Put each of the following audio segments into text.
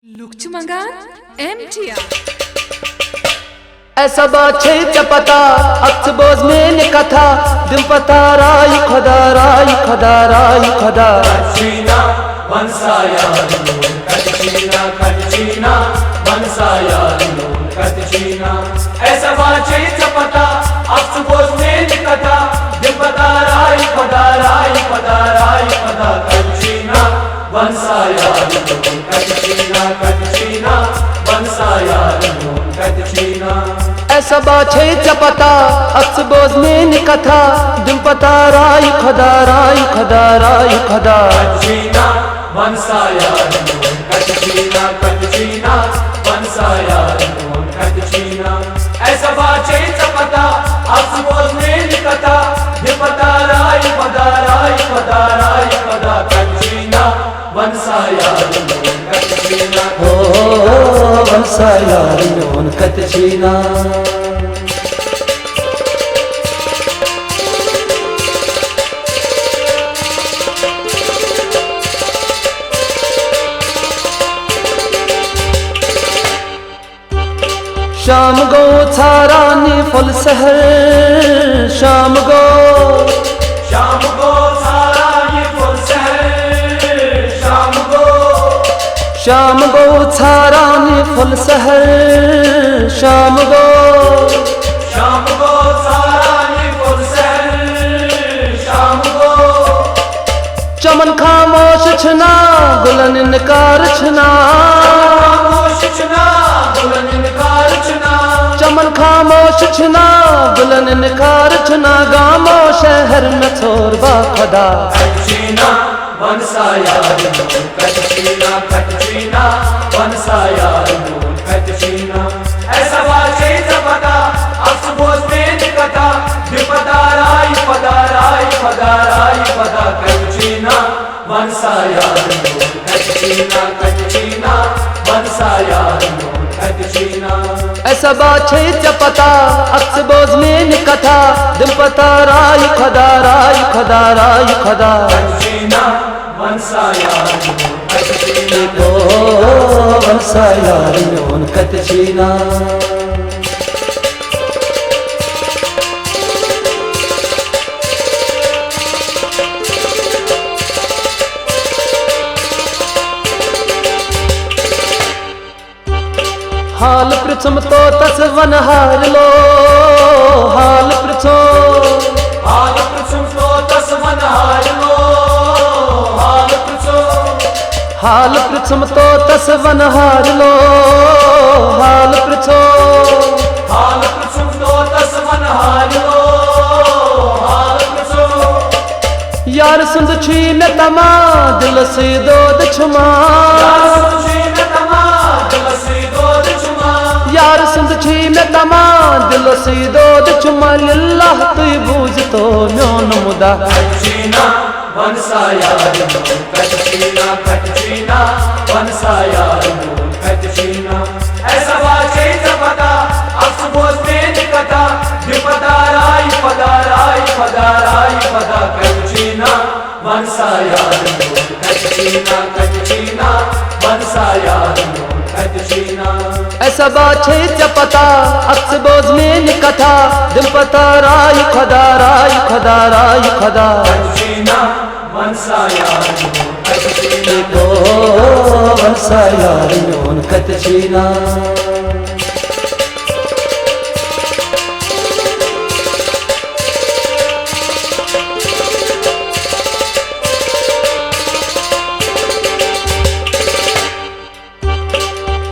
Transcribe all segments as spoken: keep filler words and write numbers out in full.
لوٗکھ چھِ منٛگان ایم ٹی آر۔ اے صبا چھے ژےٚ پتا، اکھ ژٕ بوز میٲنۍ کتھا، دِم پتا راے خدا، راے خدا، راے خدا۔ کتچینا، ونسا یار میون کتچینا، کتچینا، ونسا یار میون کتچینا۔ اے صبا چھے ژےٚ پتا، اکھ ژٕ بوز میٲنۍ کتھا، دِم پتا راے خدا، راے خدا، راے خدا۔ کتچینا، ونسا یار میون کتچینا، کتچینا، ونسا یار میون کتچینا۔ اے صبا چھے ژےٚ پتا، اکھ ژٕ بوز میٲنۍ کتھا، دِم پتا راے خدا، راے خدا، راے خدا۔ کتچینا، ونسا یار میون کتچینا، کتچینا، ونسا یار میون کتچینا۔ اے صبا چھے ژےٚ پتا، اکھ ژٕ بوز میٲنۍ کتھا، دِم پتا راے خدا، راے خدا، راے خدا۔ کتچینا، ونسا یار میون کتچینا۔ او ونسا یار میون کتچینا۔ شام گوٚو ژھاران یہِ پھوٚل سحر، شام گوٚو۔ شام گوٚو ژھاران یہِ پھوٚل سحر، شام گوٚو۔ شام گوٚو ژھاران یہِ پھوٚل سحر، شام گوٚو۔ شام گوٚو ژھاران یہِ پھوٚل سحر، شام گوٚو۔ چمن خاموش چھنا، گلن انکار چھنا۔ خاموش چھنا، گلن انکار چھنا۔ چمن خاموش چھنا، گلن انکار چھنا۔ گامو شہر میں ژھور با خدا۔ کتچینا، ونسا یار میون کتچینا، کتچینا، ونسا یار میون کتچینا۔ اے صبا چھے ژےٚ پتا، اکھ ژٕ بوز میٲنۍ کتھا، دِ پتا راے خدا، راے خدا، راے خدا۔ کتچینا، ونسا یار میون کتچینا، کتچینا، ونسا یار میون کتچینا۔ اے صبا چھے ژےٚ پتا، اکھ ژٕ بوز میٲنۍ کتھا، دِم پتا راے خدا، راے خدا، راے خدا۔ کتچینا، ونسا یار میون کتچینا۔ او ونسا یار میون کتچینا۔ حال پرژھم طوطس ونہار لو، حال پرژھو۔ حال پرژھم طوطس ونہار لو، حال پرژھو۔ حال پرژھم طوطس ونہار لو، حال پرژھو۔ حال پرژھم طوطس ونہار لو، حال پرژھو۔ یار سُنٛد چھُے مےٚ تما، دِلسٕے دود چھُما۔ یار سُنٛد چھُے مےٚ تما، دِلسٕے دود چھُما۔ یار سُنٛد چھُے مےٚ تما، دِلسٕے دود چھُما۔ للہ تُہۍ بوٗزتو میون مُدا۔ کتچینا، ونسا یار میون کتچینا، کتچینا، ونسا یار میون کتچینا۔ اے صبا چھے ژےٚ پتا، اکھ ژٕ بوز میٲنۍ کتھا، دِ پتا راے خدا، راے خدا، راے خدا۔ کتچینا، ونسا یار میون کتچینا، کتچینا، ونسا یار میون کتچینا۔ اے صبا چھے ژےٚ پتا، اکھ ژٕ بوز میٲنۍ کتھا، دِم پتا راے خدا، راے خدا، راے خدا۔ کتچینا، ونسا یار میون کتچینا۔ او ونسا یار میون کتچینا۔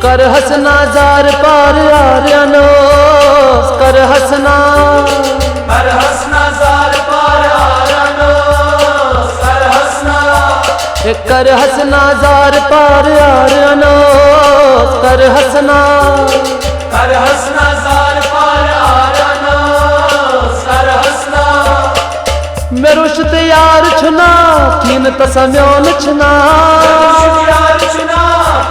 کر حسنا زار پار یار انوس، کر حسنا۔ کر حسنا زار پار یار انوس، کر حسنا۔ ہے کر حسنا زار پار یار انوس، کر حسنا۔ کر حسنا زار پار یار انوس، کر حسنا۔ مےٚ روٚشت یار چھُنا، کِنہٕ تس میون چھُنا؟ یار چھُنا،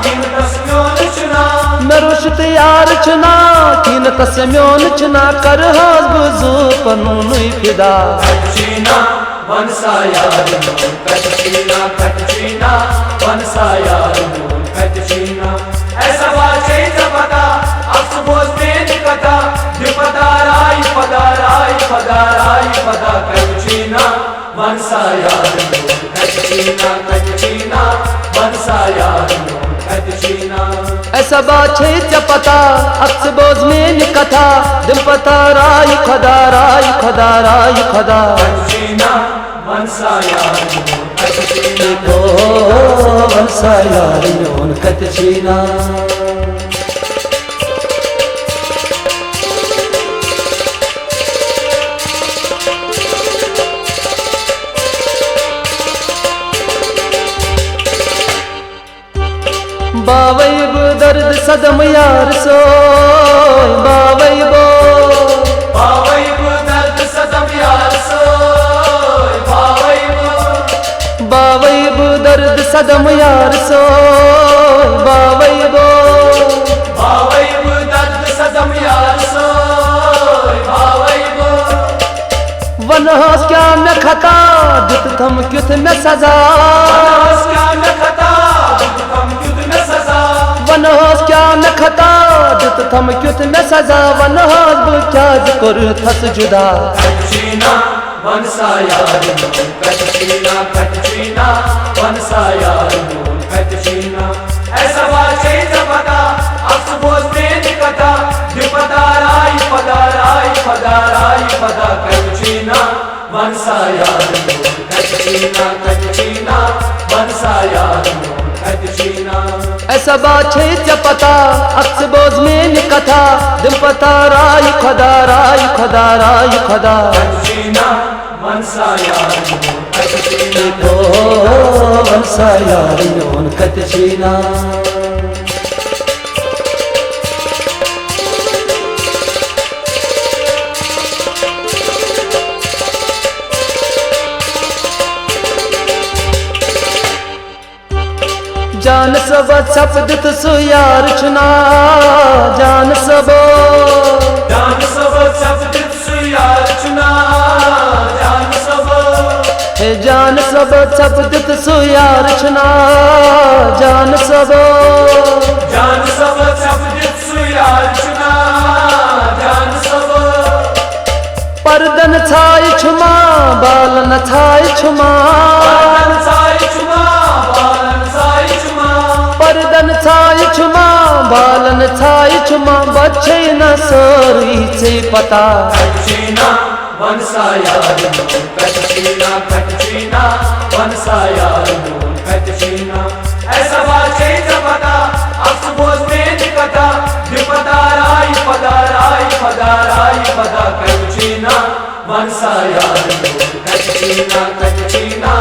کِنہٕ تس میون چھُنا؟ مےٚ روٚشت یار چھُنا، کِنہٕ تس میون چھُنا؟ کرٕ حظ بہٕ زُو پنُنُے فدا۔ کتچینا، ونسا یار میون کتچینا، کتچینا، ونسا یار میون چھینا۔ اے صبا چھے ژےٚ پتا، اکھ ژٕ بوز میٲنۍ کتھا، دِ پتا راے خدا، راے خدا، راے خدا، کتہِ چھینا، ون سا یار میون، کتہِ چھینا، کتہِ چھینا، ون سا یار میون، کتہِ چھینا۔ اے صبا چھے ژےٚ پتا، اکھ ژٕ بوز میٲنۍ کتھا، دِ پتا راے خدا، راے خدا، راے خدا۔ کتہِ چھینا، ون سا یار میون، کتہِ چھینا۔ او، ون سا یار میون، کتہِ چھینا۔ باوے بہٕ درد صدم یار سوے، باوے بہٕ۔ باوے بہٕ درد صدم یار سوے، باوے بہٕ۔ باوے بہٕ درد صدم یار سوے، باوے بہٕ۔ باوے بہٕ درد صدم یار سوے، باوے بہٕ۔ ونہوس کیا مےٚ خطا دیُت تھم کیُتھ مےٚ سزا۔ ونہوس کیا مےٚ خطا دیُت تھم کیُتھ مےٚ سزا۔ ونہوس کیا مےٚ خطا دیُت تھم کیُتھ مےٚ سزا۔ ونہوس بہٕ کیازِ کوٚرتھس جدا۔ کتہِ چھینا، ون سا یار میون، کتہِ چھینا، کتہِ چھینا، ون سا یار میون، کتہِ چھینا۔ اے صبا چھے ژےٚ پتا، اکھ ژٕ بوز میٲنۍ کتھا، دِ پتا راے خدا، راے خدا، راے خدا، کتہِ چھینا، ون سا یار میون، کتہِ چھینا، کتہِ چھینا، ون سا یار میون، کتہِ چھینا۔ اے صبا چھے ژےٚ پتا، اکھ ژٕ بوز میٲنۍ کتھا، دِ پتا راے خدا، راے خدا، راے خدا۔ کتہِ چھینا، ون سا یار میون، کتہِ چھینا۔ او، ون سا یار میون، کتہِ چھینا۔ جان صٲبہ ژھپہٕ دِتھ سُہ یار چھُنا، جان صٲبہ۔ جان صٲبہ ژھپہٕ دِتھ سُہ یار چھُنا، جان صٲبہ۔ ہے جان صٲبہ ژھپہٕ دِتھ سُہ یار چھُنا، جان صٲبہ۔ جان صٲبہ ژھپہٕ دِتھ سُہ یار چھُنا، جان صٲبہ۔ پردن ژھایہِ چھُما، بالن ژھایہِ چھُما۔ پردن ژھایہِ چھُما، بالن ژھایہِ چھُما۔ پردن ژھایہِ چھُما، بالن ژھایہِ چھُما، بچے نہ سٲرٕے ژے پتا۔ کتہِ چھینا، ون سا یار میون، کتہِ چھینا، کتہِ چھینا، ون سا یار میون، کتہِ چھینا۔ اے صبا چھے ژےٚ پتا، اکھ ژٕ بوز میٲنۍ کتھا، دِ پتا راے خدا، راے خدا، راے خدا، کتہِ چھینا، ون سا یار میون، کتہِ چھینا، کتہِ چھینا،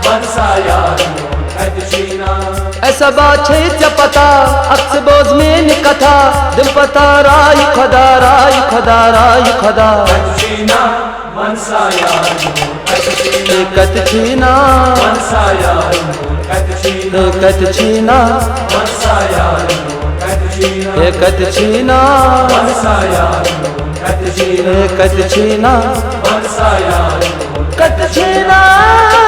ون سا یار میون، کتہِ چھینا۔ اے صبا چھے ژےٚ پتا، اکھ ژٕ بوز میٲنۍ کتھا، دِ پتا راے خدا، راے خدا، راے خدا۔ کتہِ چھینا، ون سا یار میون، کتہِ چھینا۔ کتہِ چھینا۔ ون سا یار میون، کتہِ چھینا۔ کتہِ چھینا۔ ون سا یار میون، کتہِ چھینا۔ کتہِ چھینا۔ ون سا یار میون، کتہِ چھینا۔ کتہِ چھینا۔ ون سا یار میون، کتہِ چھینا۔